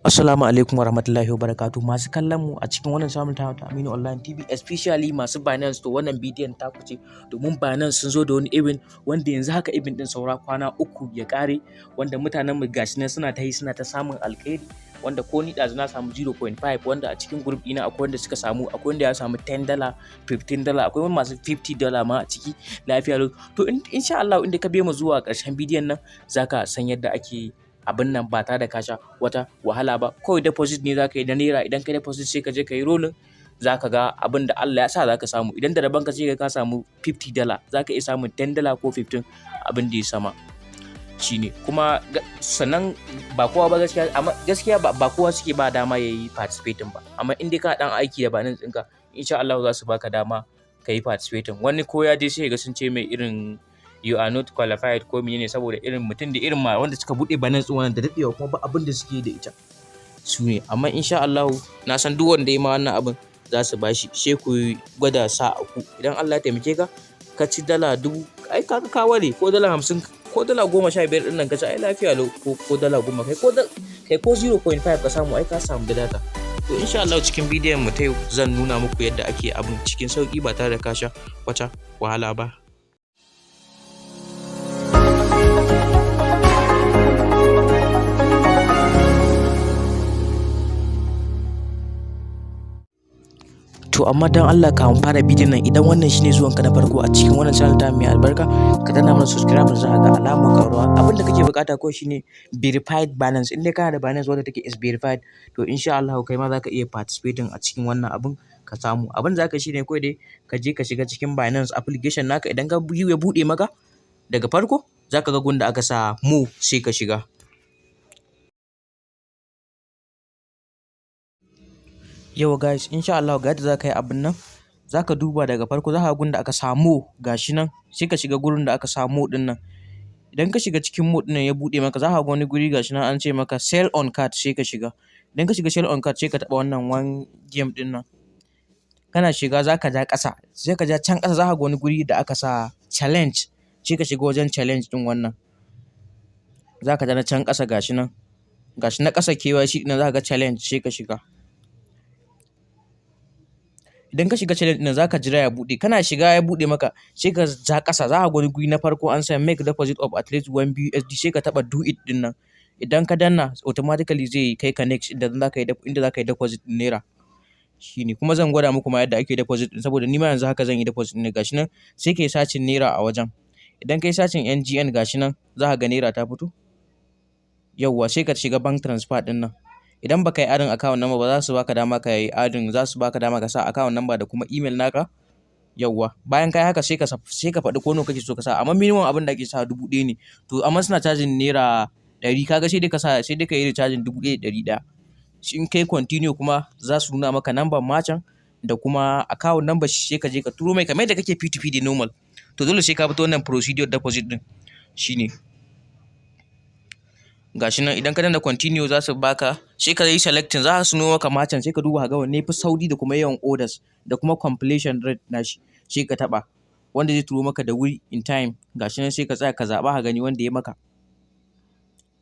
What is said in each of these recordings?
Assalamu alaikum warahmatullahi wabarakatuh. Masu kallon mu a cikin wannan channel ta Aminu Online TV, especially masu Binance, to wannan bidiyon ta ku ce, domin Binance sun zo da wani event wanda yanzu haka event din saura kwana 3 ya kare, wanda mutanen mu gashi nan suna ta yi, suna ta samun alkhairi, wanda ko ni ɗazu na samu 0.5, wanda a cikin group ɗina akwai wanda suka samu, akwai wanda ya samu $10, $15, akwai masu $50 ma a ciki, lafiya lau. To insha Allah inda ka biyo mu zuwa ƙarshen bidiyon nan, zaka san yadda ake abin nan ba tare da ka sha wata wahala ba. Kawai deposit ne zaka yi na naira. Idan ka deposit, sai ka je ka yi rolling, zaka ga abin da Allah ya sa zaka samu. Idan da rabon ka, sai ka samu $50, zaka iya samun $10 ko 15, abin da ya sama shine. Kuma sannan ba kowa ba gaskiya, amma gaskiya ba kowa suke ba dama yayi participating ba, amma in dai ka dan aiki da Binance ɗinka, insha Allah za su baka dama ka yi participating. Wani ko ya je, sai ga sun ce mai irin "You are not qualified" ko menene, saboda irin mutum da irin ma wanda suka buɗe Binance ɗin wannan da daɗewa kuma ba abin da suke da ita su ne. Amma insha Allah na san duk wanda ya ma wannan abin za su bashi. Sai ku gwada sa ku, idan Allah ya taimake ka, ka ci $1,000, ai kaga ka ware, ko $50 ko $15 ɗin nan ka ci, ai lafiya lau, ko $10, kai ko 0.5 ka samu, ai ka samu da data. To insha Allah cikin bidiyon mu ta yau zan nuna muku yadda ake abin cikin sauki ba tare da ka sha wata wahala ba. To amma dan Allah ka fara bidiyon nan, idan wannan shine zuwan ka na farko a cikin wannan channel ta mai albarka, ka danna mana subscribe, za ka ga alamar ƙararrawa. Abin da kake bukata kawai shine verified Binance. In dai kana da Binance wanda take is verified, to insha Allah kai ma za ka iya participating a cikin wannan abin ka samu. Abin da za ka shine kawai dai ka je ka shiga cikin Binance application naka. Idan ka ya buɗe maka daga farko, za ka ga gun da aka sa "More", sai ka shiga. Yau guys, insha Allah ga yadda za ka yi abin nan. Za ka duba daga farko, za ka ga gun da aka sa "More", gashi nan, sai ka shiga gurin da aka sa "More" ɗin nan. Idan ka shiga cikin "More" ɗin nan, ya buɗe maka, za ka ga wani guri, gashi nan an ce maka "Sell on card", sai ka shiga. Idan ka shiga "Sell on card", sai ka taɓa wannan one game ɗin nan. Kana shiga, za ka ja ƙasa, sai ka ja can ƙasa, za ka ga wani guri da aka sa "Challenge", sai ka shiga wajen "Challenge" ɗin wannan. Za ka ja na can ƙasa, gashi nan. Gashi na ƙasa KYC ɗin nan, za ka ga "Challenge", sai ka shiga. Idan ka shiga "Challenge" ɗin, za ka jira ya buɗe. Kana shiga ya buɗe maka, sai ka ja ƙasa, za ka ga wani guri na farko an sa "Make deposit of at least 1 BUSD", sai ka taɓa "Do it" ɗin nan. Idan ka danna, automatically zai kai ka next inda za ka yi deposit ɗin naira. Shine kuma zan gwada muku ma yadda ake deposit ɗin, saboda ni ma yanzu haka zan yi deposit ɗin ne. Gashi nan, sai ka yi searching naira a wajen. Idan ka yi searching NGN, gashi nan za ka ga naira ta fito. Yauwa, sai ka shiga bank transfer ɗin nan. Idan baka yi adding account number ba, za su baka dama ka yi adding, za su baka dama ka sa account number da kuma email naka. Yauwa, bayan ka yi haka, sai ka faɗi ko nawa kake so ka sa, amma minimum abin da ake sa 1,000 ne. To amma suna charging ₦100, kaga sai dai ka sa, sai dai ka yi recharging 1,100. In kai "Continue" kuma, za su nuna maka number merchant da kuma account number shi, sai ka je ka turo mai kamar yadda kake P2P da normal. To dole sai ka bi ta wannan procedure deposit ɗin shine. Gashi nan, idan ka danna "Continue", za su baka, sai ka yi selecting, za su nuno maka merchant, sai ka duba ka ga wanne yafi sauri da kuma yawan orders da kuma completion rate nashi, sai ka taɓa wanda zai turo maka da wuri in time. Gashi nan, sai ka tsaya ka zaɓa ka gani wanda ya maka.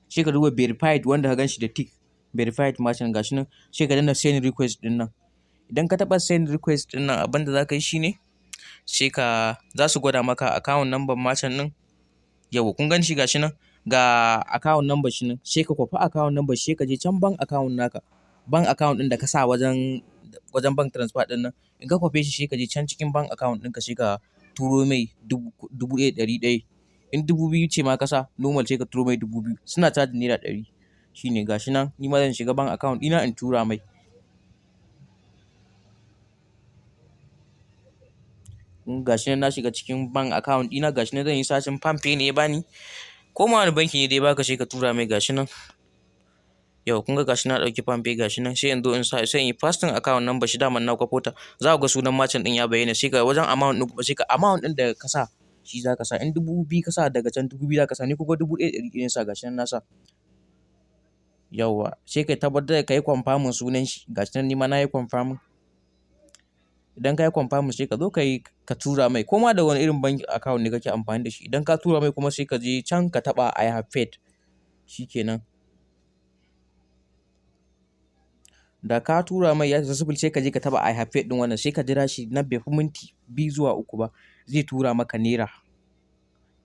Sai ka duba verified, wanda ka gan shi da tick, verified merchant, gashi nan, sai ka danna "Send request" ɗin nan. Idan ka taɓa "Send request" ɗin nan, abin da za ka yi shine sai ka za su gwada maka account number merchant ɗin. Yauwa, kun gan shi, gashi nan, ga account number shi nan, sai ka kwafi account number, sai ka je can bank account naka. Bank account ɗin da ka sa wajen bank transfer ɗin nan. In ka kwafe shi, sai ka je can cikin bank account ɗinka, sai ka turo mai 1,100. In 2,000 ce ma ka sa normal, sai ka turo mai 2,000. Suna charging ₦100. Shine gashi nan, ni ma zan shiga bank account ɗina in tura mai. Gashi nan na shiga cikin bank account ɗina, gashi nan zan yi searching, PalmPay ne ya bani. Ko ma wani banki ne dai baka, sai ka tura mai, gashi nan. Yau kun ga gashi na ɗauki PalmPay, gashi nan, sai in zo in sa, sai in yi pasting account number shi, daman na kwafo ta. Za ku ga sunan merchant ɗin ya bayyana, sai ka wajen amount ɗin kuma, sai ka amount ɗin da ka sa shi za ka sa. In 2,000 ka sa daga can, 2,000 za ka sa. Ni kuma 1,100 na sa, gashi nan na sa. Yauwa, sai ka tabbatar da ka yi confirming sunan shi, gashi nan ni ma na yi confirming. Idan ka yi confirming, sai ka zo ka yi ka tura mai, ko ma da wani irin bank account ne kake amfani da shi. Idan ka tura mai kuma, sai ka je can ka taɓa "I have paid". Shi kenan. Da ka tura mai ya successful, sai ka je ka taɓa "I have paid" ɗin wannan, sai ka jira shi na bai fi minti 2 zuwa 3 ba, zai tura maka naira.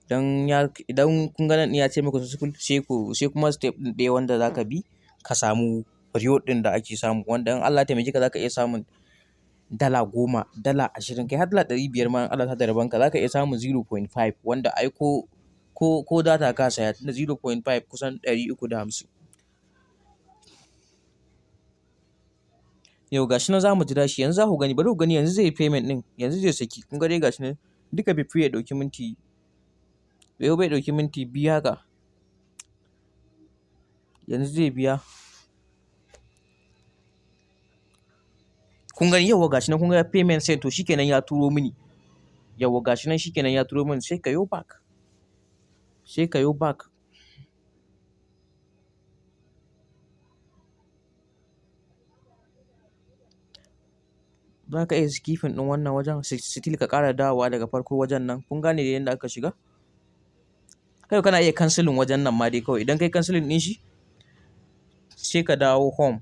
Dan ya idan kun ga nan ya ce muku successful, sai kuma step ɗin ɗaya wanda za ka bi ka samu reward ɗin da ake samu, wanda in Allah ya taimake ka za ka iya samun $10, $20, kai har $500 ma. In Allah ya sa da rabonka za ka iya samun 0.5, wanda ai ko data ka saya, tunda 0.5 kusan 350. Yau gashi nan za mu jira shi yanzu, za ku gani, bari ku gani, yanzu zai yi payment ɗin, yanzu zai saki. Kun ga dai gashi nan duka bai fi ya ɗauki minti, bai ɗauki minti 2 haka. Yanzu zai biya. Kun gani, yauwa, gashi nan kun ga payment sent. To shikenan, ya turo mini. Yauwa, gashi nan, shikenan ya turo mini. Sai ka yo back. Sai ka yo back. Za ka iya skipping ɗin wannan wajen, still ka ƙara dawowa daga farko wajen nan. Kun gane dai yanda aka shiga? Kai kana iya cancelling wajen nan ma dai kawai. Idan kai cancelling ɗin shi, sai ka dawo home.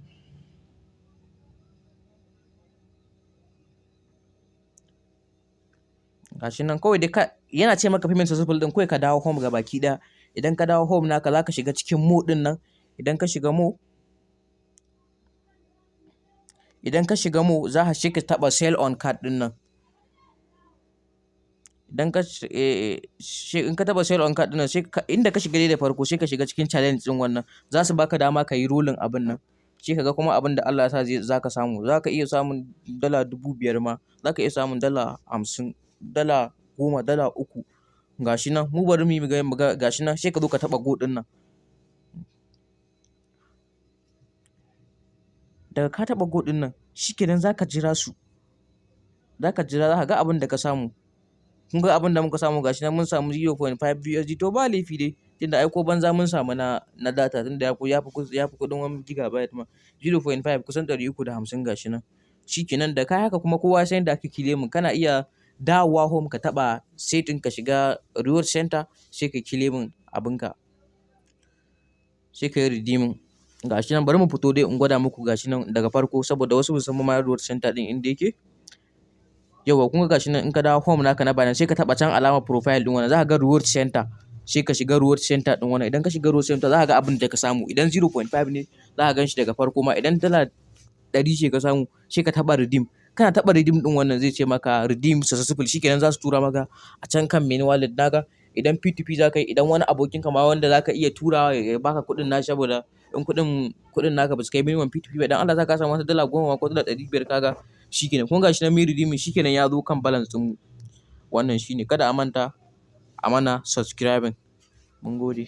Gashi nan kawai dai ka yana ce maka payment successful ɗin, kawai ka dawo home gabaki ɗaya. Idan ka dawo home naka, za ka shiga cikin more ɗin nan. Idan ka shiga more, za ka sai ka taɓa sell on card ɗin nan. Idan ka eh, in ka taɓa sell on card ɗin nan, sai ka inda ka shiga dai da farko, sai ka shiga cikin challenge ɗin wannan. Za su baka dama ka yi rolling abun nan. Sai ka ga kuma abin da Allah ya sa zai za ka samu. Za ka iya samun $5,000 ma. Za ka iya samun $50, $10, $3. Gashi nan mu bari mu yi mu ga, gashi nan, sai ka zo ka taɓa go ɗin nan. Daga ka taɓa go ɗin nan, shikenan, za ka jira su. Za ka jira, za ka ga abin da ka samu. Kun ga abin da muka samu, gashi nan mun samu 0.5 USD. To ba laifi dai, tunda ai ko banza mun samu na data, tunda ya fi kuɗin 1 gigabyte ma. 0.5 kusan 350, gashi nan. Shikenan, da ka haka kuma kowa ya san yadda ake claiming. Kana iya dawowa home, ka taɓa setting, ka shiga reward center, sai ka claiming abinka. Sai ka yi redeeming. Gashi nan, bari mu fito dai in gwada muku, gashi nan daga farko, saboda wasu ba su san ma reward center ɗin inda yake. Yauwa, kun ga gashi nan, in ka dawo home naka na Binance, sai ka taɓa can alamar profile ɗin wannan, za ka ga reward center. Sai ka shiga reward center ɗin wannan. Idan ka shiga reward center, za ka ga abin da ka samu. Idan 0.5 ne, za ka gan shi daga farko ma. Idan $100 ce ka samu, sai ka taɓa redeem. Kana taɓa redeem ɗin wannan, zai ce maka redeem successful. Shikenan, za su tura maka a can kan main wallet naka. Idan P2P za ka yi, idan wani abokinka ma wanda za ka iya turawa ya baka kuɗin nashi, saboda in kuɗin naka ba su kai minimum P2P ba, idan Allah ya sa ka samu wata $10 ko $500, kaga shikenan. Kun ga shi nan mun yi redeeming, shikenan, ya zo kan balance ɗin mu. Wannan shine. Kada a manta a mana subscribing. Mun gode.